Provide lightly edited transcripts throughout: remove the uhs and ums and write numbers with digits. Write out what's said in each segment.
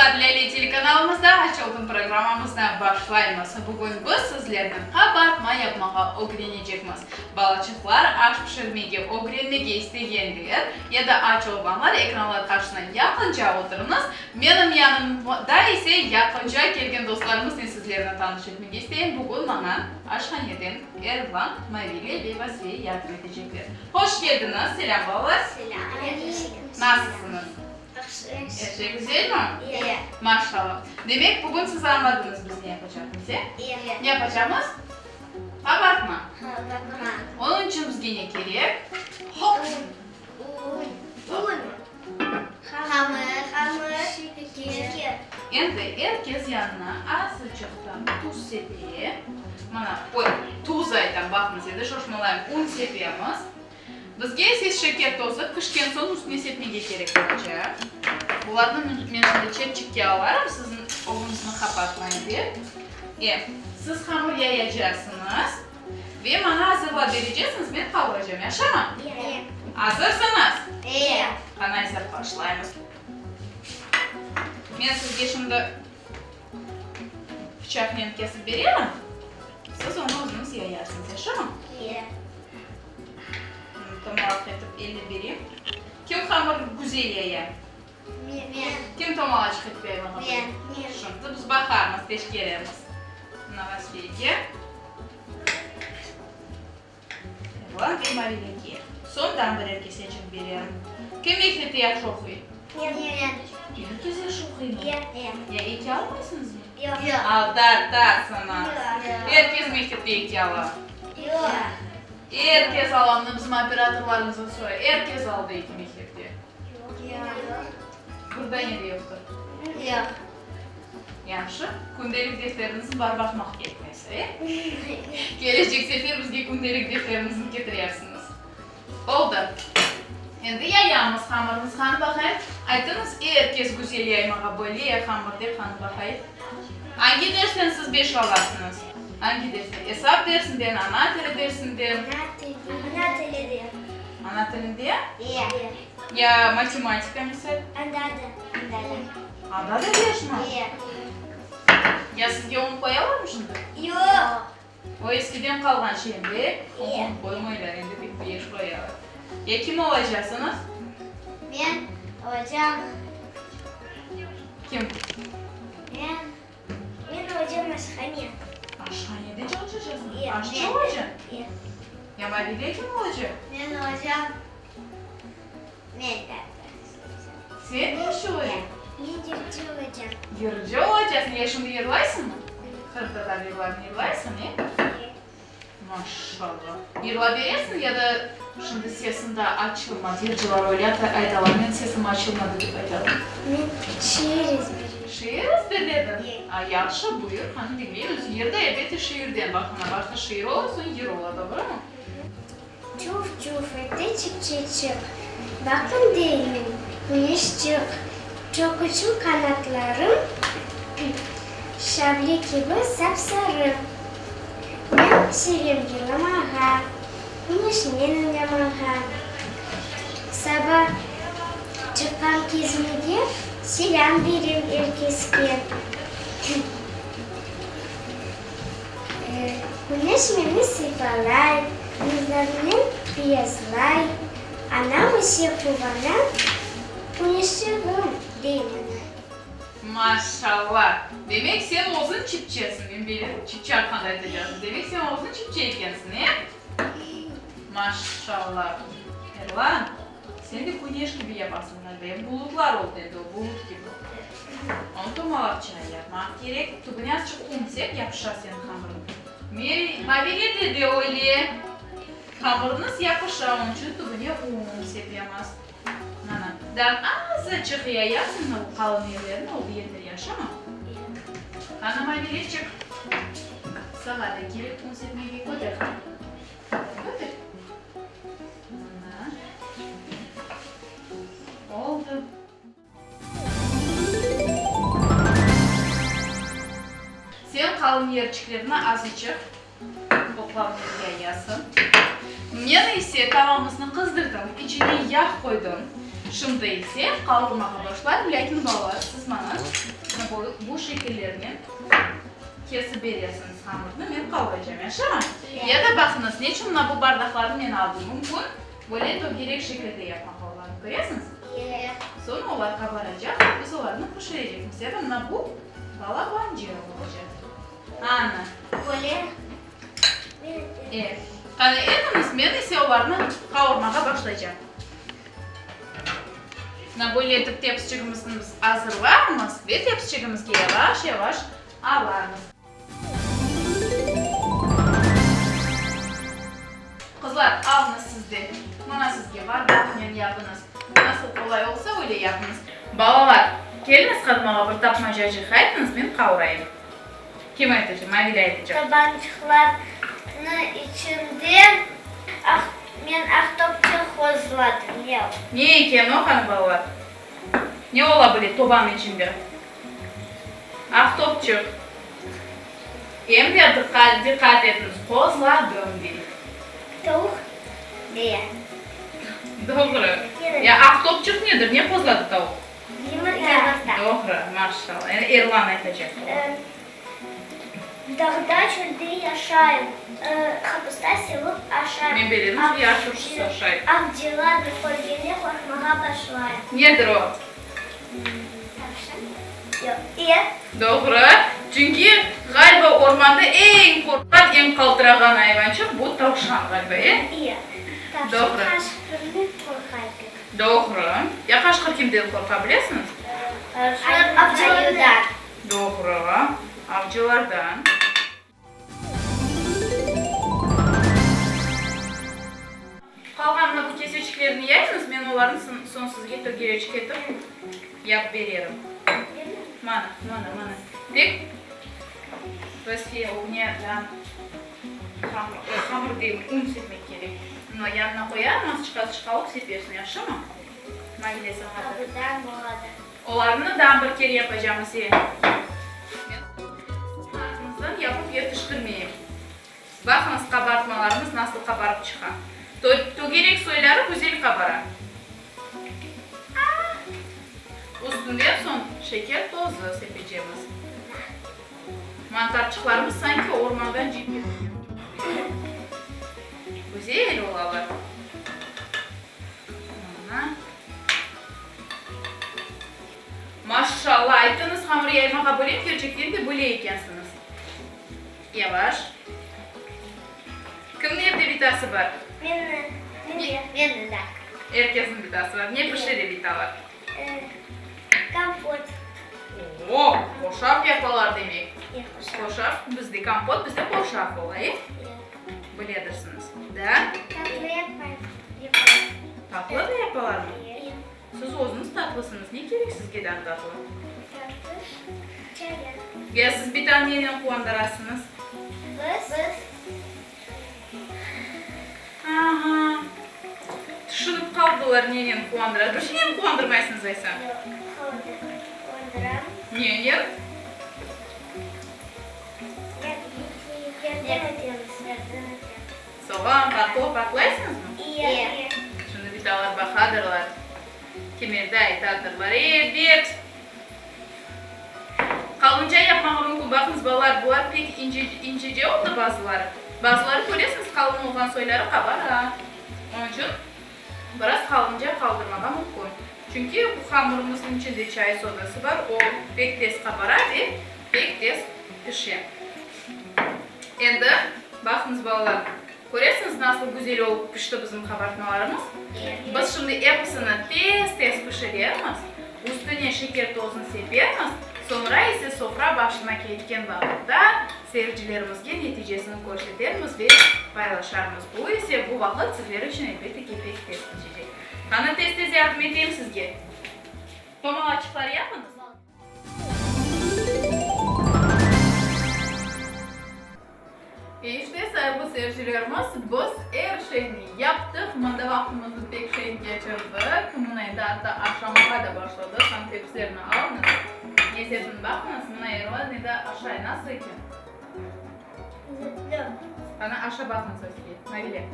Dostlar, Lâle telekanalımızda Açılğın programmamıznı başlaymız. Bugün biz sizlernen qabartma yapmağa ögrenecekmiz. Balaçıqlar aş pişirmege ögrenmege istegenler ya da aç olğanlar ekranlar qarşısına yaqınca oturıñız. Menim yanımda ise yaqınca kelgen dostlarımıznen sizlerni tanış etmege isteyim. Bugün maña aşhaneden Ervan, Mavile ve Vasfiye yardım etecekler. Hoş keldiñiz! Selâm, balalar! Selâm! Nasılsıñız? Yahşı. Er şey güzelmi? E. Maşallah. Demek, bugün siz añladıñız biz ne yapacaqmız, e? E. Ne yapacaqmız? Qabartma. Qabartma. Onıñ içün bizge ne kerek? Hop! Un. Un. Hamır. Hamır. Şeker. Endi er kes yanına azıcıqtan tuz sepe. Mana, oy, tuz aytam, baqıñız, endi şoşmalayım, un sepemiz. Bizge ise şeker tozu pişken soñ üstüne sepmege kerek olacaq. Bularnı men şimdi çetçikke alarım, siziñ ögüñizni qapatmayım dep. E, siz hamır yayacaqsıñız ve maña azırlap berecesiñiz, men qavuracam, yahşımı? E. Azırsıñız? E. Qana ise başlaymız. Men sizge şimdi pıçaqnen kesip bererim, siz onı özüñiz yayarsıñız, yahşımı? E. Tomalaq etip elle bereyim. Kim hamır güzel yaya? Men. Kim tomalaçıq etip yaymağa bile? Men. Men. Şimdi biz baqarmız, teşkeremiz. Mına Vasfiyege. Erlan ve Marilege. Soñdan birer keseçik bererim. Kim mektepte yahşı oquy? Men. Er kes yahşı oquymı? E. Ya eki almaysıñızmı? Yoq. Aldatasıñız. Yoq. Er kes mektepte eki ala. Yoq. Er kes ala, mına bizim operatorlarımızdan sora, er kes aldı eki mektepte. Yoq. Bir dane de yoqtır. Yoq. Yahşı, kündelik defteriñizni bar baqmaq kerekmez, e? Kelecek sefer bizge kündelik defteriñizni ketirersiñiz. Oldı. Endi yayamız hamırımız. Qani baqayım, aytıñız, er kes güzel yaymağa bile hamır dep, qani baqayıq. Angi dersten siz beş alasıñız? Angi dersten? Esap dersinden, ana tili dersinden? Ana tili. Ana tilinde. Ana tilinde? E. Ya matematika, misal? Anda da. Anda da. Anda da beşmi? E. Ya sizge on qoyalarmı şimdi? Yoq. O eskiden qalğan şey endi, E. on qoymaylar, endi tek beş qoyalar. Ya kim olacaqsıñız? Men olacam. Kim? Men, men olacam aşhane. Aşhanede çalışacaqsıñ? E. Aşçı olacaq? E. Ya Mavile kim olacaq? Men olacam. Men de Sen de aşçı olacaq? Men yırcı olacam. Yırcı olacaqsıñ. Ya şimdi yırlaysıñmı? Qırımtatar yırlarını yırlaysıñ, e? E. Maşallah. Yırlap beresiñ ya da şimdi sesiñ daa açılmadı, yırcılar öyle aytalar, menim sesim açılmadı dep aytalar. Men şiir ezberledim. Şiir ezberlediñ? E. A, yahşı, buyur, qani diñleymiz. Yır da elbette şiirden, baq, mına başta şiir ola, soñ yır ola, doğrumı? Çuv-çuv ete çipçeçik, Baqın deyim, küneşçik, Çoquçıl qanatlarım Şavle kibi sap-sarı. Men sevem yırlamağa, Küneşnen oynamağa. Saba çıqam kezmege, Selâm berem er keske. Küneş meni sıypalay, Nurlarınen beyazlay, Anam ise quvana, Küneşçigim, dey maña. Maşallah! Demek sen özüñ çipçesiñ, men bilem, çipçe aqqında aytacaqsıñ. Demek sen özüñ çipçe ekensiñ, e? Maşallah! Erlan, sen de küneş kibi yapasıñ ğaliba, em bulutlar oldı endi o, bulut kibi. Onı tomalaqça yapmaq kerek. Tübüne azçıq un sep, yapışa seniñ hamırıñ. Mavilede de öyle. Hamırıñız yapışa, onıñ içün tübüne un sepemiz. Mana, daa azıcıq yayasıñ o qalın yerlerini, oldı yeter, yaşamı? Qana, Mavileçik, saña da kerek un sepmege, köter. Köter. Mana. Oldı. Sen qalın yerçiklerni azıcıq oqlavnen yayasıñ. Men ise tavamıznı qızdırdım, içine yağ qoydım. Şimdi ise qavurmağa başlayım, lâkin balalar, siz maña bu şekillernen kesip beresiñiz hamırnı, men qavuracam, yaşımı? Ya da baqıñız, neçün mına bu bardaqlarnı men aldım, mümkün böyle tögerek şekilde yapmaq olarnı, köresiñiz? Soñ olar qabaracaq, biz olarnı pişirecekmiz, ya da mına bu balabanca olacaq. Ana. Böyle. E, qani etiñiz, men ise olarnı qavurmağa başlaycam. Mına böyle etip tepsiçigimizni biz azırlarmız ve tepsiçigimizge yavaş-yavaş alarmız. Qızlar, alıñız siz de. Mına sizge bardaqnen yapıñız. Nasıl qolay olsa, öyle yapıñız. Balalar, keliñiz qadmağa bir tapmacacıq aytıñız, men qavurayım. Kim aytacaq? Mavile aytacaq. Tabançıqlarnı içinde aq, men aq topçıq qozladım. Ne o? Ne eken o, qani balalar? Ne ola bile tobanıñ içinde? Aq topçıq. Em de diqqat, diqqat etiñiz, qozladım dey. Tavuq deya. Doğru. Ya aq topçıq nedir? Ne qozladı tavuq? Yımırta. Doğru, maşallah. Endi Erlan aytacaq. Dağda, çölde yaşayım, Qapısta sevip aşayım. Men bilemiz, yaş urşusı aşay. Avcılarnı körgende qorqmağa başlayım. Nedir o? Tavşan. Yoq. E. Doğru. Çünki, ğaliba, ormanda eñ qorqqan, eñ qaltırağan ayvançıq bu tavşan, ğaliba, e? E. Tavşan qaşqırnı qorqay pek. Doğru. Ya qaşqır kimden qorqa, bilesiñiz? Avcılardan. Doğru, avcılardan. Qalğan mına bu keseçiklerni yayıñız, men olarnı soñ sizge tögereçik etip yapıp bererim. Mana, mana, mana. Tek Vasfiye, ögüne daa hamır deyim, un sepmek kerek. Mına yanına qoyarım, azçıq-azçıq alıp sepersiñ, yahşımı? Mavile saña da. Qabırdan boladı. Olarnı daa bir kere yapacamız, e. Men artımızdan yapıp yetiştirmeyim. Baqıñız, qabartmalarımız nasıl qabarıp çıqa. Tögerek soyları güzel qabara. Üstünden soñ şeker tozu sepecemiz. Mantarçıqlarımız sanki ormandan cıyıp ketirgen. Güzel olalar. Mana. Maşşalla, aytıñız, hamır yaymağa bilem, kerçekten de bile ekensiñiz. Yavaş. Kimniñ evde bitası bar? Meni. Meni de. Er kesniñ bitası bar. Ne pişire bitalar? Kompot. O, hoşaf yapalar demek. E, hoşaf. Hoşaf, bizde kompot, bizde hoşaf ola, e? E. Biledirsiñiz, da? Tatlı yapayım, yapalar. Tatlı da yapalarmı? E. Siz özüñiz tatlısıñız, ne kerek sizge daa tatlı? Tatlı, çaya. Ya siz bitanı nenen quvandırasıñız? Biz. Biz. Aha. Tüşünip qaldılar nenen quvandıra. Bir şeynen quvandırmaysıñız aysa? Yoq, quvandıram. Nenen? Yardım etemiz, yardım etemiz. Soğan, qartop atlaysıñızmı? İye. Şimdi bitalar baqadırlar, kimerde aytadırlar, Ebet! Qalınca yapmağa mümkün. Baqıñız, balalar, bular pek incece oldı bazıları. Bazıları, köresiñiz, qalın olğan soyları qabara. Onıñ içün biraz qalınca qaldırmağa mümkün. Çünki bu hamurımıznıñ içinde çay sodası bar, o pek tez qabara ve pek tez pişe. Endi, baqıñız, balalar, köresiñiz, nasıl güzel olıp pişti bizim qabartmalarımız? Biz şimdi episini tez-tez pişirermiz, üstüne şeker tozunı sepermiz, soñra ise sofra başına ketken vaqıtta seyircilerimizge neticesini körsetermiz ve paylaşarmız. Bu ise bu vaqıt sizler içün, elbette ki, pek tez keçecek. Qani, tez-tez yardım eteyim sizge. Tomalaçıqlar yapıñız. İşte, sayğılı seyircilerimiz, biz er şeyni yaptıq, mında vaqtımıznı pek şeñ keçirdik. Mına endi atta aşamağa da başladıq. Qani, tepsilerni alıñız. Lezzetini baqıñız. Mına Erlan endi aşay. Nasıl eken? Lezzetli. Qani, aşa baqıñız, Asiye. Mavile.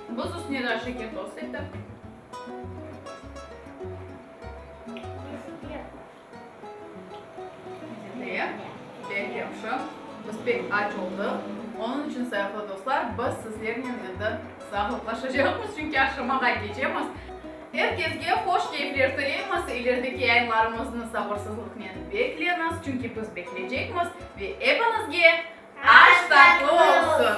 Biz üstüne daa şeker toz septik. yahşı. Biz pek aç oldıq. Onıñ içün, sayğılı dostlar, biz sizlernen endi sağlıqlaşacaqmız, çünki aşamağa keçemiz. Er kesge hoş keyfler tileymiz, ilerideki yayınlarımıznı sabırsızlıqnen bekleñiz, çünki biz bekleycekmiz ve epiñizge aş tatlı olsun!